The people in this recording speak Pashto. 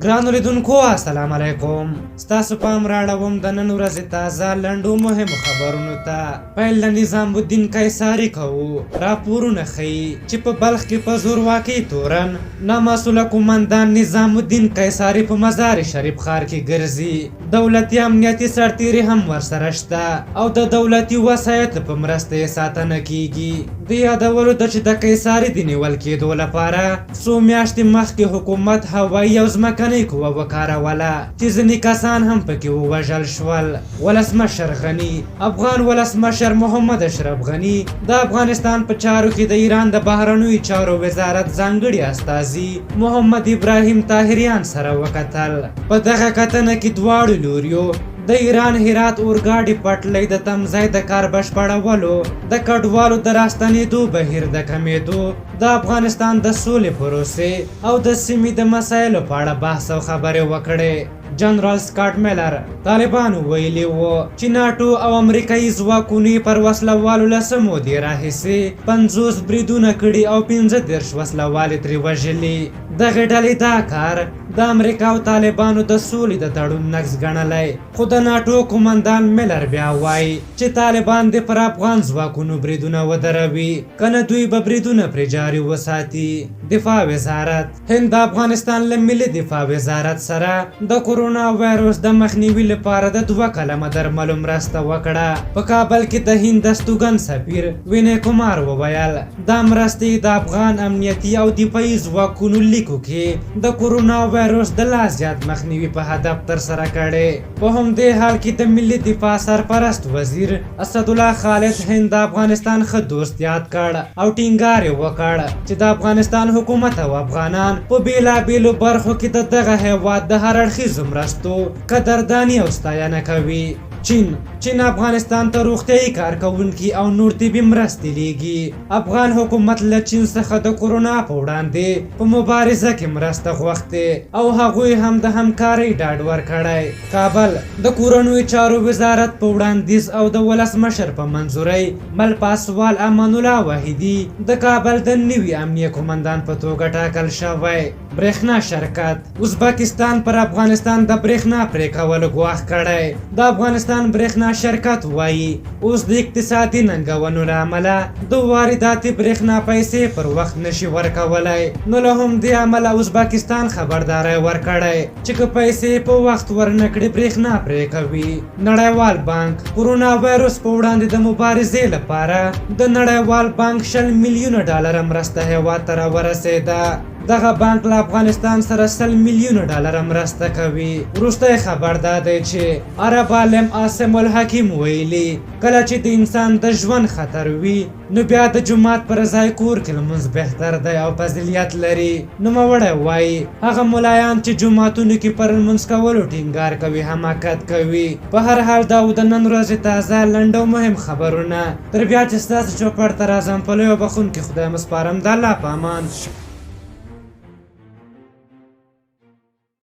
ګرانو لیدونکو السلام علیکم. ستاسو پام راړوم د نن ورځې تازه لنډو مهمو خبرونو ته. پیل له نظام الدین قیصاري کوو. راپورونه ښيي چې په بلخ کې په زورواکۍ تورن نامسوله قومندان نظام الدین قیصاري په مزار شریف ښار کې ګرځي. دولتي امنیتي سرتیري هم ورسره شته او د دولتي وسایطو په مرسته یې ساتنه کیږي. د یادولو ده چې د قیصاري د نیول کېدو لپاره څو میاشتې مخکې حکومت هوایي او ځمکنۍ قوه وکاروله چې ځینې کسان هم پکې ووژل شول. ولسمشر غني افغان ولسمشر محمد اشرف غني د افغانستان په چارو کې د ایران د بهرنیو چارو وزارت ځانګړي استازي محمد ابراهیم طاهریان سره وکتل. په دغه کتنه کې دواړو لوریو د ایران هرات اورګاډي پټلۍ د تمځای د کار بشپړولو، د کډوالو د راستنېدو بهیر د کمېدو، د افغانستان د سولې پروسې او د سیمې د مسایلو په اړه بحث او خبرې وکړې. جنرال سکاټ میلر طالبانو ویلي وو چې ناټو او امریکایي ځواکونو یې پر وسله والو له څه مودې راهیسې 50 بریدونه کړي او 35 وسله وال یې ترې وژلي. دغې ډلې دا کار د امریکا او طالبانو د سولې د تړون نقض ګڼلی، خو د ناټو قومندان میلر بیا وایي چې طالبان دې پر افغان ځواکونو بریدونه ودروي، که نه دوی به بریدونه پرې جاري وساتي. دفاع وزارت هند د افغانستان له ملي دفاع وزارت سره د کورونا وایروس د مخنیوي لپاره د 2 قلمه درملو مرسته وکړه. په کابل کې د هند د استوګن سفیر وینې کمار وویل، دا مرستې د افغان امنیتي او دفاعي ځواکونو لیکو کې د کورونا وایروس د لا زیات مخنیوي په هدف ترسره کړې. په همدې حال کې د ملي دفاع سرپرست وزیر اسدالله خالد هند د افغانستان ښه دوست یاد کړ او ټینګار یې وکړ چې د افغانستان حکومت او افغانان په بېلابېلو برخو کې د دغه هیواد د هر اړخیزو مرستو قدرداني او ستاینه کوي. چین افغانستان ته روغتیایي کارکوونکي او نور طبي مرستې لیږي. افغان حکومت له چین څخه د کورونا په وړاندې په مبارزه کې مرسته غوښتې او هغوی هم د همکارۍ ډاډ ورکړی. کابل د کورنیو چارو وزارت په وړاندیز او د ولسمشر په منظورۍ مل پاسوال امان الله وحیدي د کابل د نوي امنیه قومندان په توګه ټاکل شوی. برېښنا شرکت ازبکستان پر افغانستان د برېښنا پرې کولو ګواښ کړی. د افغانستان برېښنا شرکت وایي اوس د اقتصادي ننګونو له امله د وارداتي برېښنا پیسې پر وخت نشي ورکولی، نو له همدې امله ازبکستان خبرداری ورکړی چې که پیسې په وخت ورنه کړي برېښنا پرې کوي. نړیوال بانک کورونا وایروس په وړاندې د مبارزې لپاره د نړیوال بانک 20 میلیونه ډالره مرسته هېواد ته راورسېده. دغه بانک له افغانستان سره 20 میلیونه ډالره مرسته کوي. وروستی خبر دا دی چې عرب عالم عاصم الحکیم ویلي، کله چې د انسان د ژوند خطر وي نو بیا د جومات پر ځای کور کې لمونځ بهتر دی او فضیلیت لري. نوموړی وایي هغه ملایان چې جوماتونو کې پر لمونځ کولو ټینګار کوي حماقت کوي. په هر حال دا و د نن ورځې تازه لنډ او مهم خبرونه. تر بیا چې ستاسو چوپړ ته راځم په لوی او بخښونکي خدای مو سپارم. د الله په امان.